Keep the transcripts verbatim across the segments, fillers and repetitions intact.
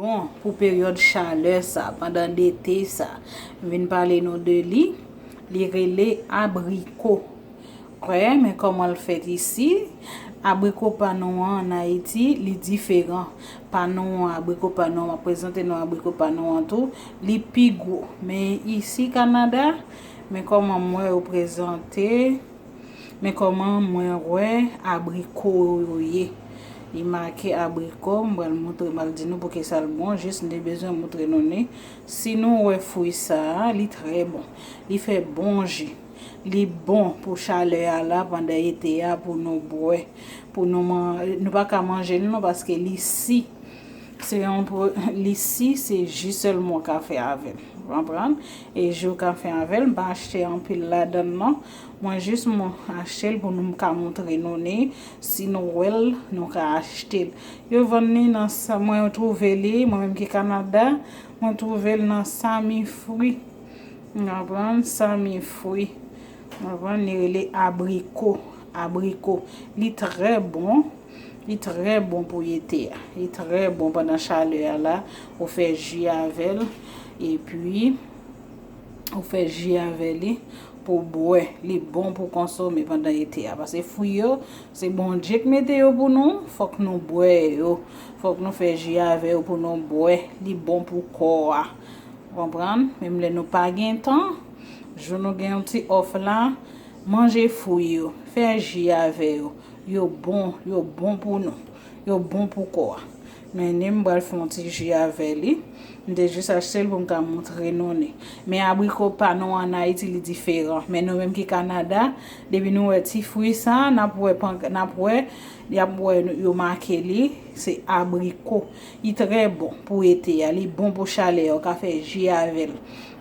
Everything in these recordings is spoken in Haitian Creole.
bon pou peryòd chalè sa, pandan lete sa. M vin pale nou de li. Li rele abriko. Prè, men kòman l fèt isi. Abriko pa nou an ann Ayiti, li diferan. Pa nou an, abriko pa nou an, m ap prezante nou abriko pa nou an tou. Li pi gwo. Men isi Kanada, men kòman m wè yo prezante. Men kòman mwen wè abriko yo ye. Li make abriko, m pral montre, m pral di nou poukisa l bon, jis m te bezwen montre nou li. Si nou wè fwi sa a, li trè bon. Li fè bon ji. Li bon pou chalè a la pandan ete a pou nou bwè. Pou nou man, nou pa ka manje l non paske li si. Se yon pro, li si, se ji sèlman w ka fè avè l. Ou konprann? E ji w ka fè avè l, m pa achte anpil ladan l non. Mwen jis mwen achte l pou nou ka montre nou li. Si nou wè l, nou ka achte l. Yo vann li nan sa, mwen twouve li, mwen menm ki Kanada, mwen twouve l nan Sami Fwi. Ou konprann? Sami Fwi. Ou konprann? Li rele abriko. Abriko. Li trè bon. Li trè bon pou ete a. Li trè bon pandan chalè a la. Ou fè ji avè l. Epi, ou fè ji avè li pou bwè. Li bon pou konsome pandan ete a. Paske fwi yo, se Bondye k mete yo pou nou. Fòk nou bwè yo. Fòk nou fè ji avè yo pou nou bwè. Li bon pou kò a. Ou konprann? Menm lè nou pa gen tan, jou nou gen yon ti òf la, manje fwi yo. Fè ji avè yo. Yo bon, yo bon pou nou. Yo bon pou kò a. Men ni m pral fè yon ti ji avè li. M te jis achte l pou m ka montre nou li. Men abriko pa nou ann Ayiti, li diferan. Men nou menm ki Kanada, depi nou wè ti fwi sa, n ap wè, n ap wè, y ap wè yo make li, se abriko. Li trè bon pou ete a, li bon pou chalè a, ou ka fè ji avè l.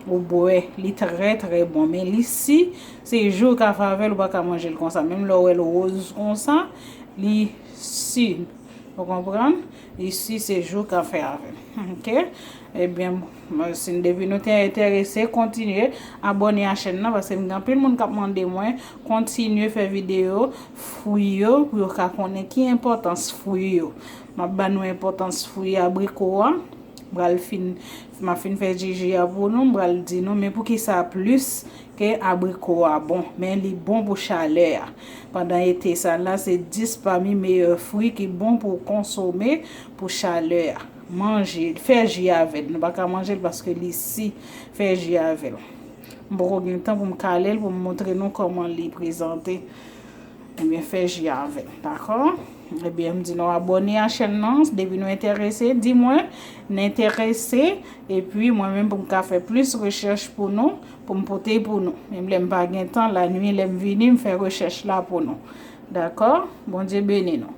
Ou bwè, li trè, trè bon. Men li si, se ji w ka fè avè l, ou pa ka manje l konsa. Menm lè w wè l woz konsa, li si. Ou konprann? Li si, se ji w ka fè avè l. Oke? Ebyen, si depi nou te enterese, kontinye abòne a chèn nan, paske m gen anpil moun k ap mande mwen kontinye fè videyo fwi yo, pou yo ka konnen ki enpòtans fwi yo. M ap ba nou enpòtans fwi abriko a. M pral fin, m ap fin fè ji a pou nou, m pral di nou, men poukisa plis ke abriko a bon, men li bon pou chalè a. Pandan ete sa la, se dis pami meyè fwi ki bon pou konsome pou chalè a. Manje, fè ji avè l. Nou pa ka manje l paske li si, fè ji avè l. M poko gen tan pou m kale l, pou m montre nou kòman li prezante. Ebyen, fè ji avè l, dakò? Ebyen, m di nou abòne a chèn nan, depi nou enterese, di mwen, n enterese, epi mwen menm pou m ka fè plis rechèch pou nou, pou m pote pou nou. Menm lè m pa gen tan, lanwi, lè m vini, m fè rechèch la pou nou. Dakò? Bondye beni nou.